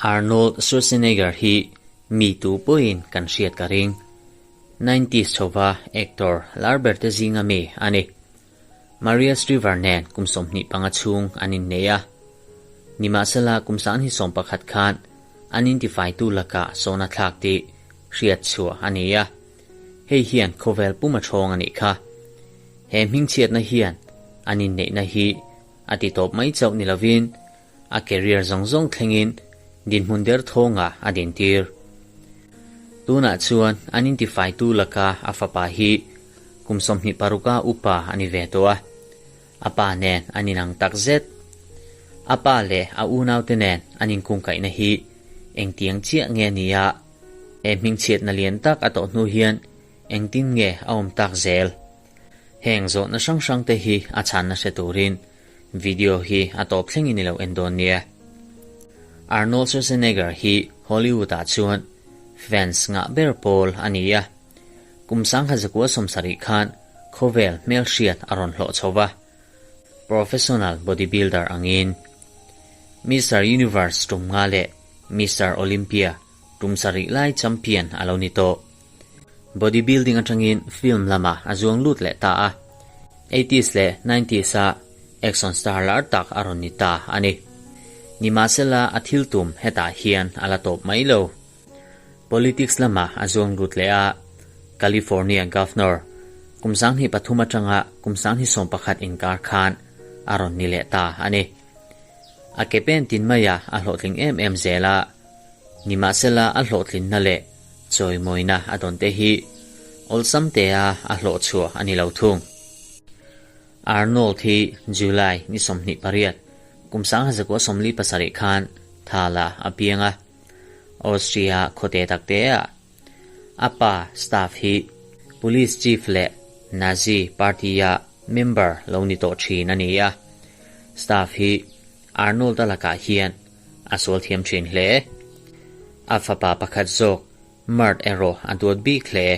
Arnold Schwarzenegger hi mi tu pawhin kan hriat ka ring. Nineties chhova actor lar ber te zinga mi a ni. Maria Shriver nen kum 25 chhung an innei a. Nimahsela kum 2011 khan an intifaitu lakah sawna thlak tih hriat chhuah a ni a. Hei hian khawvel pum a thawng a nih kha. He hmingchhiatna hian an inneihna hi a ti tawp mai chauh ni lovin a career zawng zawng thlengin dinhmun der thawngah a dintir. Tunah chuan an intifaitu laka a fapa hi kum 26 a upa a ni ve tawh a, a pa nen an inang tak zet. A pa leh a unaute nen an inkungkaihna hi engtiang chiah nge ni a, he hmingchhiatna lian tak a tawh hnu hian engtin nge a awm tak zel? Heng zawhna hrang hrangte hi a chhanna hre turin Video hi a tawp thlengin i lo en dawn nia. Arnold Schwarzenegger hi Hollywood ah chuan fans ngah ber pawl a ni a. Kum 1970 khan khawvel hmelhriat a rawn hlawh chho va, professional bodybuilder angin. Mister Universe tum nga leh Mister Olympia tum sarih lai champion a lo ni tawh. Bodybuilding atangin film lamah a zuang lut leh ta a, eighties leh nineties a action star lar tak a rawn ni ta a ni. Nimahsela a thil tum hetah hian a la tawp mai lo. Politics lamah a zuang lut leh a, California Governor kum 23 atanga kum 2011 inkar khan a rawn ni leh ta a ni. A ke pen tin maia a hlawhtling em em zel a, nimahsela a hlawhtlinna leh Chawimawina a dawn te hi awlsam tea a hlawh chhuah a ni lo thung. Arnold hi July ni 28, kum 1947 khan Thala a piang a, Austria khawte tak te ah. A pa staff hi Police Chief leh Nazi Party-a member lo ni tawh thin a ni a. Staff hi Arnold-a lakah hian a sual thiam thin hle. A fapa pakhat zawk Mert erawh a duat bik hle.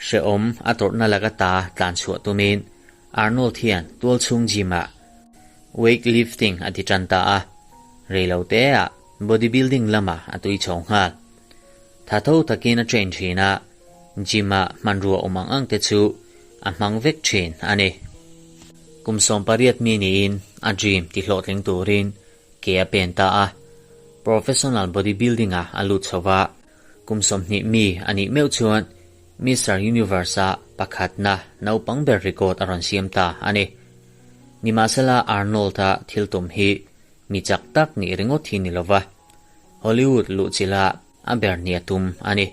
Hrehawm a tawrhna laka ta tlan chhuah tumin Arnold hian tual chhung gym-ah weight lifting a ti tan ta a, reiloteah bodybuilding lamah a tui chho nghal. Tha tho takin a train thin a, gym-ah hmanrua awm ang ang te chu a hmang vek thin a ni. Kum 18 mi niin a dream ti hlawhtling turin ke a pen ta a, professional bodybuilding-ah a lut chho va, kum 20 mi a nih meuh chuan Mister Universe-a pakhatna naupang ber record a rawn siam ta a ni. Nimahsela Arnold-a thil tum hi mi chak tak nih ringawt hi ni lova, Hollywood luhchilha a ber nia tum a ni.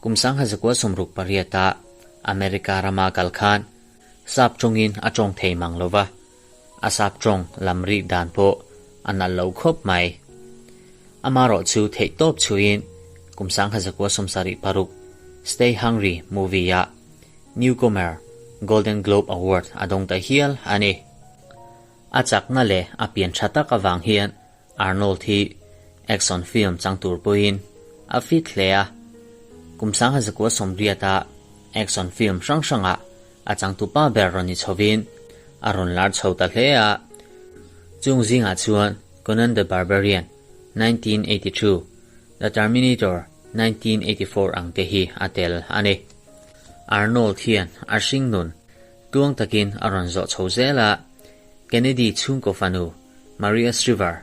Kum 1968-a America rama kal khan sap tawngin a tawng thei mang lova, a sap tawng lam rik dan pawh a nalh lo khawp mai. Amarawh chu theih tawp chhuiin kum 1976 Stay Hungry movie-ah Newcomer Golden Globe Award a dawng ta hial a ni. A chakna leh a pian tha tak avang hian Arnold hi action film chang tur pawhin a fit hle a, kum 1980-a action film hrang hrangah a changtupa ber rawn ni chhovin a rawn lar chho ta hle a. Chung zingah chuan Conan the Barbarian, 1982, The Terminator, 1984 ang te hi a tel a ni. Arnold hian a hringnun Tluang takin a rawn zawh chho zel a, Kennedy chhungkaw fanu Maria Shriver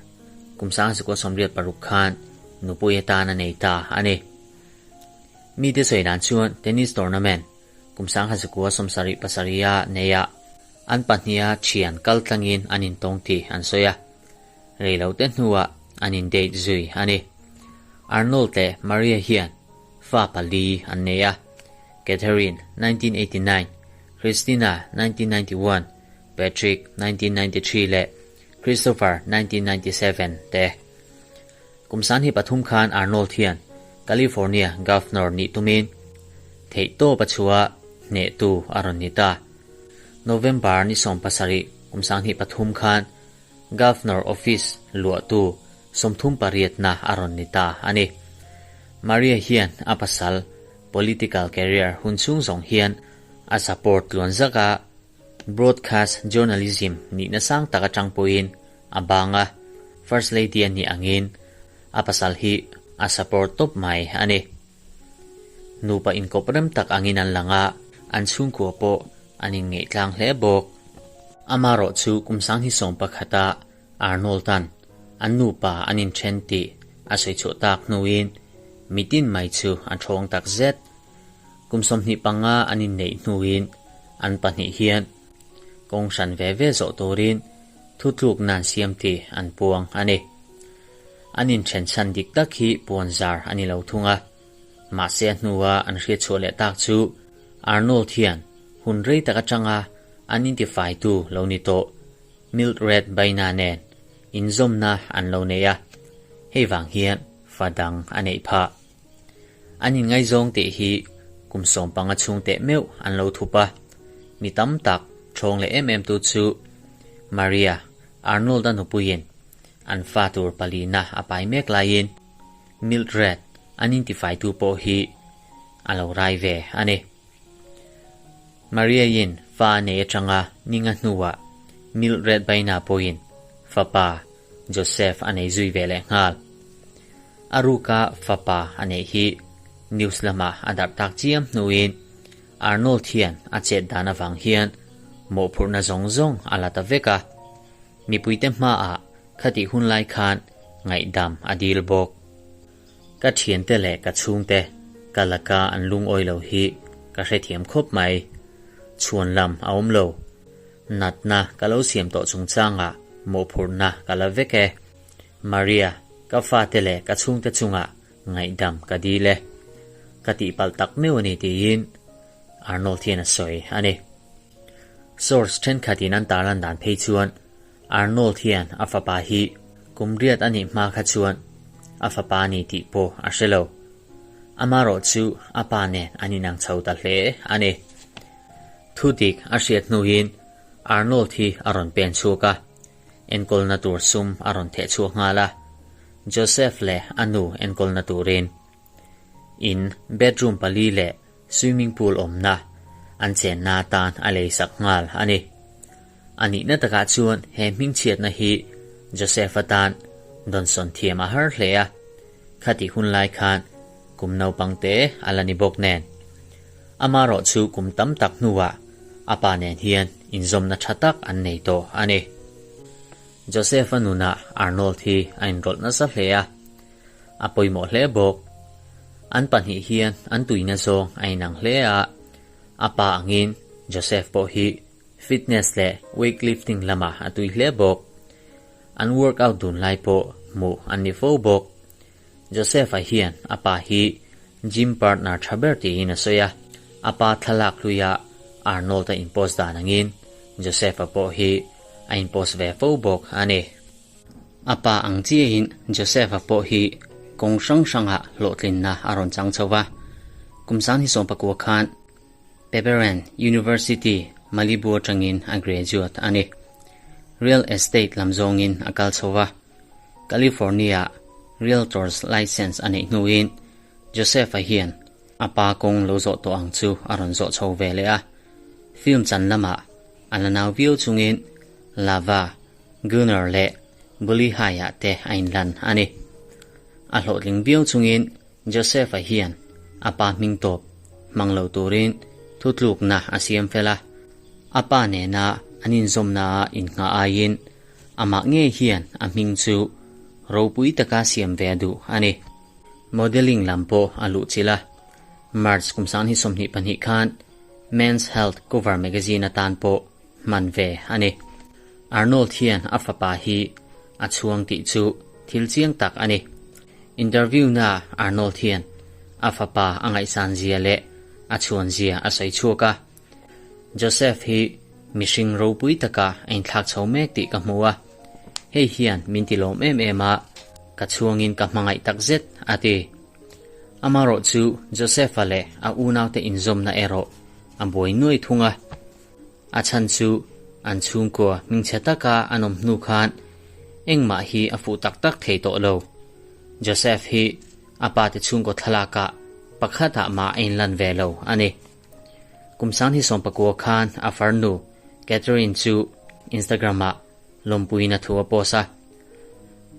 kum 1986 khan nupui atan a nei ta a ni. Mite sawi dan chuan tennis tournament kum 1977 a nei a, an pahniha thian kal tlangin an intawng tih an sawi a, reilote hnuah an in-date zui a ni. Arnold leh Maria hian fa pali an nei a. Catherine, 1989, Christina, 1991, Patrick, 1993 leh Christopher, 1997 te. Kum 23 khan Arnold hian California Governor nih tumin theihtawp a chhuah hnehtu a rawn ni ta. November ni 17 kum 23 khan Governor Office luahtu 38na a rawn ni ta a ni. Maria hian a pasal political career hun chhung zawng hian a support tluan zak a, broadcast journalism nihna sang tak atang pawhin a bang a, First Lady a nih angin a pasal hi a support tawp mai a ni. Nupa inkawp rem tak angin an lang a, an chhungkua pawh an inngeih tlang hle bawk. Amarawh chu kum 2011-a Arnold-a'n an nupa an inthen tih a sawi chhuah tak hnuin mitin mai chu a thawng tak zet. Kum 25 an inneih hnuin an pahnih hian kawng hran ve ve zawh turin thutlukna an siam tih an puang a ni. An inthen chhan dik tak hi puan zar a ni lo thung a. Mahse a hnua an hriat chhuah leh tak chu Arnold hian hun rei tak atanga an intifaitu lo ni tawh Mildred Baina nen inzawmna an lo nei a, hei vang hian fa dang a neih phah. An inngaizawng tih hi kum 15 chhung teh meuh an lo thup a, mi tam tak thawng leh em em tu chu Maria Arnold-a nupuiin an fa tur palina a pai mek laiin Mildred an intifaitu pawh hi a lo rai ve a ni. Maria-in fa a nei atanga ninga hnuah Mildred Baina pawhin fapa Joseph a nei zui ve leh nghal. A ruka fapa a neih hi news lamah a darh tak chiam hnuin Arnold hian a chet dan avang hian mawhphurhna zawng zawng a la ta vek a. Mipuite hmaah khatih hun lai khan ngaihdam a dil bawk. Ka thiante leh ka chhungte ka laka an lungawi lo hi ka hrethiam khawp mai. Chhuan lam a awm lo. Natna ka lo siam tawh chungchangah mawhphurhna ka la vek e. Maria, ka fate leh ka chhungte chungah ngaihdam ka dil e. Ka tihpalh tak meuh a ni tiin Arnold hian a sawi a ni. Source thenkhatin an tarlan dan phei chuan Arnold hian a fapa hi kum riat a nih hma kha chuan a fapa a ni tih pawh a hre lo. Amarawh chu a pa nen an inang chho ta hle a ni. Thu dik a hriat hnuin Arnold hi a rawn pen chhuak a, enkawlna tur sum a rawn theh chhuak nghal a, Joseph leh a nu enkawlna turin in bedroom pali leh swimming pool awmna an chenna atan a lei sak nghal a ni. A nihna takah chuan he hmingchhiatna hi Joseph atan dawnsawn thiam a har hle a, khatih hun lai khan kum naupang te a la ni bawk nen. Amarawh chu kum tam tak hnuah a pa nen hian inzawmna tha tak an nei tawh a ni. Joseph-a nunah Arnold hi a inrawlh nasa hle a, a pawimawh hle bawk. An pahnih hian an tuina zawng a inang hle a, a pa angin Joseph pawh hi fitness leh weightlifting lamah a tui hle bawk. An workout dun lai pawh hmuh an ni fo bawk. Joseph-a hian a pa hi gym partner tha ber tiin a sawi a, a pa thlalak hluia Arnold-a inpost dan angin Joseph-a pawh hi a inpost ve fo bawk a ni. A pa ang chiahin Joseph-a pawh hi kawng hrang hrangah hlawhtlinna a rawn chang chho va. Kum 2019 khan Pepperdine University, Malibu atangin a graduate a ni. Real estate lam zawngin a kal chho va. California Realtors license a neih hnuin Joseph-a hian a pa kawng lo zawh tawh ang chu a rawn zawh chho ve leh a. Film chan lamah a la nau viau chungin Lava, Gunner leh Bully High-ah te a inlan a ni. A hlawhtling viau chungin Joseph-a hian a pa hming tawp hmang lo turin thutlukna a siam fel a. A pa nena an inzawmnaah innghah aiin amah ngei hian a hming chu ropui taka siam ve a duh a ni. Modelling lam pawh a luh chilh a. March kum 2022 khan Men's Health cover magazine atan pawh hman ve a ni. Arnold hian a fapa hi a chhuang tih chu thil chiang tak a ni. Interview na Arnold hian a fapa a ngaihsan zia leh a chhuan zia a sawi chhuak a. Joseph hi mihring ropui taka a inthlak chho mek tih ka hmu a. Hei hian min ti lawm em em a, ka chhuangin ka hmangaih tak zet, a ti. Amarawh chu Joseph-a leh a unaute inzawmna erawh a buai nuai thung a. A chhan chu an chhungkua hmingchhe taka an awm hnu khan engmah hi a fuh tak tak thei tawh lo. Joseph hi a pate chhungkaw thlalakah pakhatah mah a inlan ve lo a ni. Kum 2019 khan a farnu Catherine chu Instagram-ah. lawmpuina thu a post a.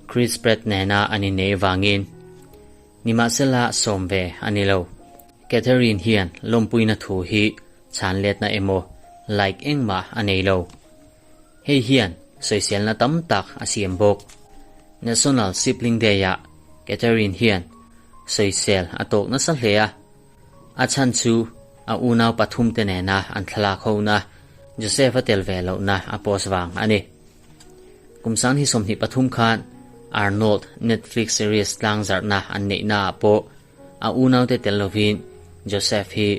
Chris Pratt nena an inneih vangin nimahsela sawm ve a ni lo. Katharine hian lawmpuina thu hi chhan letna emaw like engmah a nei lo. Hei hian sawiselna tam tak a siam bawk. National Sibling Day-ah Katharine hian sawisel a tawk nasa hle a. A chhan chu a unau pathumte nena an thlalak hona Joseph-a tel ve lohna a post vang a ni. Kum sang hi 23 khan Arnold Netflix series tlangzarhna an neihnaah pawh a unaute tel lovin Joseph hi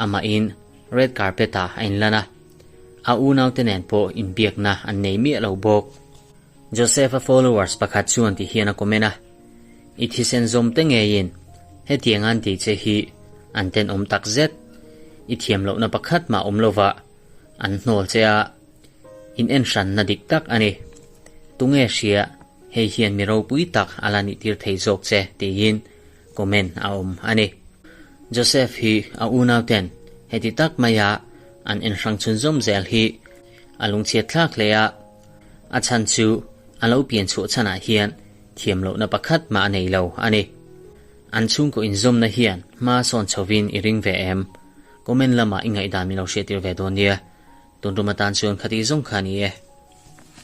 amahin red carpet-ah a inlan a, a unaute nen pawh inbiakna an nei miah lo bawk. Joseph-a followers pakhat chuan ti hian a comment a, I thisen zawm te ngeiin hetiang an tih che hi an tenawm tak zet. I thiam lohna pakhat mah awm lova an hnawl che a, in en hranna dik tak a ni. Tunge hria hei hian mi ropui tak a la nih tir thei zawk che tiin comment a awm a ni. Joseph hi a unauten heti tak maia an en hrang chhunzawm zel hi a lungchhiat thlak hle a, a chhan chu a lo pian chhuah chhanah hian thiam lohna pakhat mah a nei lo a ni. An chhungkaw inzawmna hian hma sawn chhovin i ring ve em? Comment lamah i ngaihdan min lo hriattir ve dawn nia. Tun tum atan chuan khati zawng kha a ni e.